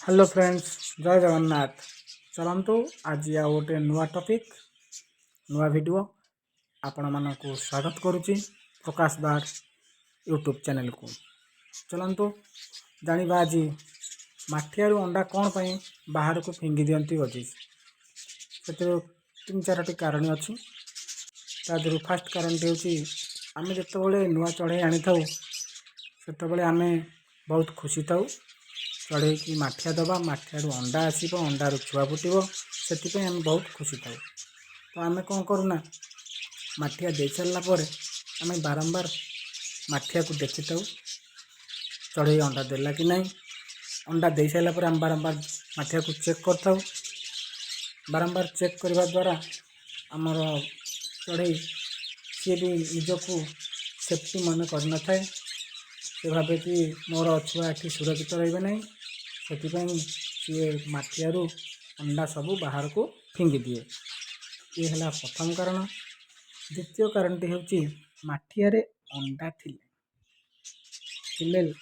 Hello friends, ଜୟ ଜଗନ୍ନାଥ। ଚାଲନ୍ତୁ, ଆଜି ଆଉ ଗୋଟେ ନୂଆ ଟପିକ୍, ନୂଆ ଭିଡ଼ିଓ। ଆପଣମାନଙ୍କୁ ସ୍ୱାଗତ କରୁଛି ପ୍ରକାଶ ବାର୍ଡ ୟୁଟ୍ୟୁବ୍ ଚ୍ୟାନେଲକୁ। ଚାଲନ୍ତୁ ଜାଣିବା ଆଜି, ମାଠିଆରୁ ଅଣ୍ଡା କ'ଣ ପାଇଁ ବାହାରକୁ ଫିଙ୍ଗି ଦିଅନ୍ତି ଅଜିଜ୍? ସେଥିରୁ ତିନି ଚାରୋଟି କାରଣ ଅଛି। ତା ଦେହରୁ ଫାଷ୍ଟ କାରଣଟି ହେଉଛି, ଆମେ ଯେତେବେଳେ ନୂଆ ଚଢ଼େଇ ଆଣିଥାଉ, ସେତେବେଳେ ଆମେ ବହୁତ ଖୁସି ଥାଉ। ଚଢ଼େଇକି ମାଠିଆ ଦେବା, ମାଠିଆରୁ ଅଣ୍ଡା ଆସିବ, ଅଣ୍ଡାରୁ ଛୁଆ ଫୁଟିବ, ସେଥିପାଇଁ ଆମେ ବହୁତ ଖୁସି ଥାଉ। ତ ଆମେ କ'ଣ କରୁନା, ମାଠିଆ ଦେଇସାରିଲା ପରେ ଆମେ ବାରମ୍ବାର ମାଠିଆକୁ ଦେଖିଥାଉ, ଚଢ଼େଇ ଅଣ୍ଡା ଦେଲା କି ନାହିଁ। ଅଣ୍ଡା ଦେଇସାରିଲା ପରେ ଆମେ ବାରମ୍ବାର ମାଠିଆକୁ ଚେକ୍ କରିଥାଉ। ବାରମ୍ବାର ଚେକ୍ କରିବା ଦ୍ୱାରା ଆମର ଚଢ଼େଇ ସିଏ ବି ନିଜକୁ ସେଫ୍ଟି ମନେ କରିନଥାଏ। ସେ ଭାବେ କି ମୋର ଛୁଆ ଏଠି ସୁରକ୍ଷିତ ରହିବେ ନାହିଁ। ସେଥିପାଇଁ ସିଏ ମାଠିଆରୁ ଅଣ୍ଡା ସବୁ ବାହାରକୁ ଫିଙ୍ଗି ଦିଏ। ଇଏ ହେଲା ପ୍ରଥମ କାରଣ। ଦ୍ୱିତୀୟ କାରଣଟି ହେଉଛି, ମାଠିଆରେ ଅଣ୍ଡା ଥିଲେ ଫିମେଲ୍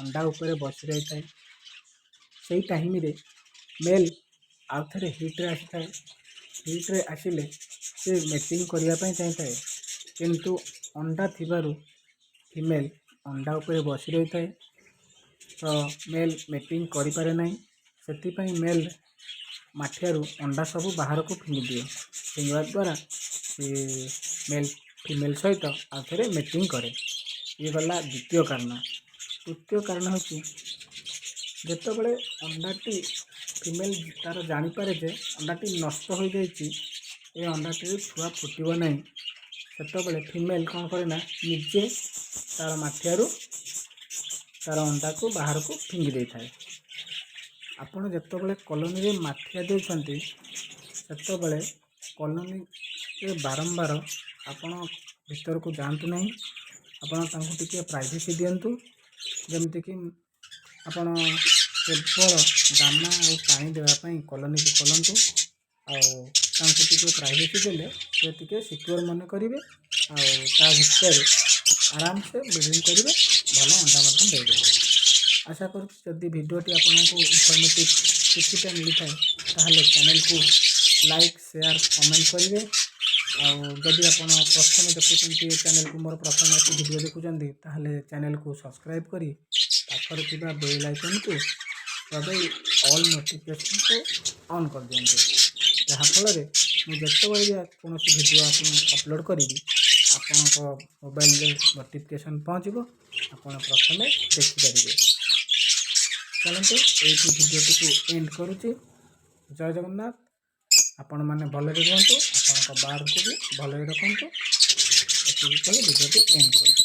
ଅଣ୍ଡା ଉପରେ ବସି ରହିଥାଏ। ସେଇ ଟାଇମ୍ରେ ମେଲ୍ ଆଉ ଥରେ ହିଟ୍ରେ ଆସିଥାଏ। ହିଟ୍ରେ ଆସିଲେ ସେ ମେଟିଂ କରିବା ପାଇଁ ଚାହିଁଥାଏ, କିନ୍ତୁ ଅଣ୍ଡା ଥିବାରୁ ଫିମେଲ୍ ଅଣ୍ଡା ଉପରେ ବସି ରହିଥାଏ, ତ ମେଲ୍ ମେଟିଂ କରିପାରେ ନାହିଁ। ସେଥିପାଇଁ ମେଲ୍ ମାଠିଆରୁ ଅଣ୍ଡା ସବୁ ବାହାରକୁ ଫିଙ୍ଗି ଦିଏ। ଫିଙ୍ଗିବା ଦ୍ୱାରା ସେ ମେଲ୍ ଫିମେଲ୍ ସହିତ ଆଉ ଥରେ ମେଟିଂ କରେ। ଇଏ ଗଲା ଦ୍ୱିତୀୟ କାରଣ। ତୃତୀୟ କାରଣ ହେଉଛି, ଯେତେବେଳେ ଅଣ୍ଡାଟି ଫିମେଲ୍ ତା'ର ଜାଣିପାରେ ଯେ ଅଣ୍ଡାଟି ନଷ୍ଟ ହୋଇଯାଇଛି, ଏ ଅଣ୍ଡାଟିରୁ ଛୁଆ ଫୁଟିବ ନାହିଁ, ସେତେବେଳେ ଫିମେଲ୍ କ'ଣ କରେ ନା ନିଜେ ତା'ର ମାଠିଆରୁ ତା'ର ଅଣ୍ଡାକୁ ବାହାରକୁ ଫିଙ୍ଗି ଦେଇଥାଏ। ଆପଣ ଯେତେବେଳେ କଲୋନୀରେ ମାଠିଆ ଦେଉଛନ୍ତି, ସେତେବେଳେ କଲୋନୀରେ ବାରମ୍ବାର ଆପଣ ଭିତରକୁ ଯାଆନ୍ତୁ ନାହିଁ। ଆପଣ ତାଙ୍କୁ ଟିକିଏ ପ୍ରାଇଭେସି ଦିଅନ୍ତୁ। ଯେମିତିକି ଆପଣ କେବଳ ଦାନା ଆଉ ପାଣି ଦେବା ପାଇଁ କଲୋନୀକୁ ଖୋଲନ୍ତୁ ଆଉ ତାଙ୍କୁ ଟିକିଏ ପ୍ରାଇଭେସି ଦେଲେ ସେ ଟିକିଏ ସିକ୍ୟୁର ମନେ କରିବେ ଆଉ ତା ଭିତରେ ଆରାମସେ ବ୍ରିଡ଼ିଂ କରିବେ, ଭଲ ଅଣ୍ଡା ମଧ୍ୟ ଦେବେ। ଆଶା କରୁଛି, ଯଦି ଭିଡ଼ିଓଟି ଆପଣଙ୍କୁ ଇନଫର୍ମେଟିଭ୍ କିଛିଟା ମିଳିଥାଏ, ତାହେଲେ ଚ୍ୟାନେଲକୁ ଲାଇକ୍, ସେୟାର, କମେଣ୍ଟ କରିବେ। ଆଉ ଯଦି ଆପଣ ପ୍ରଥମେ ଦେଖୁଛନ୍ତି ଏ ଚ୍ୟାନେଲକୁ, ମୋର ପ୍ରଥମେ ଆସି ଭିଡ଼ିଓ ଦେଖୁଛନ୍ତି, ତାହେଲେ ଚ୍ୟାନେଲକୁ ସବସ୍କ୍ରାଇବ୍ କରି ପାଖରେ ଥିବା ବେଲ୍ ଆଇକନ୍କୁ ଦବାଇ ଅଲ୍ ନୋଟିଫିକେସନ୍କୁ ଅନ୍ କରିଦିଅନ୍ତୁ, ଯାହାଫଳରେ ମୁଁ ଯେତେବେଳେ ବି କୌଣସି ଭିଡ଼ିଓ ଆପଣ ଅପଲୋଡ଼ କରିବି, ଆପଣଙ୍କ ମୋବାଇଲରେ ନୋଟିଫିକେସନ୍ ପହଞ୍ଚିବ, ଆପଣ ପ୍ରଥମେ ଦେଖିପାରିବେ। ଚାଲନ୍ତୁ, ଏଇଠି ଭିଡ଼ିଓଟିକୁ ଏଣ୍ଡ କରୁଛି। ଜୟ ଜଗନ୍ନାଥ। ଆପଣମାନେ ଭଲରେ ରୁହନ୍ତୁ, ଆପଣଙ୍କ ବାର୍ଡ଼କୁ ବି ଭଲରେ ରଖନ୍ତୁ। ଏତିକି କହି ଭିଡ଼ିଓଟି ଏଣ୍ଡ କରୁଛି।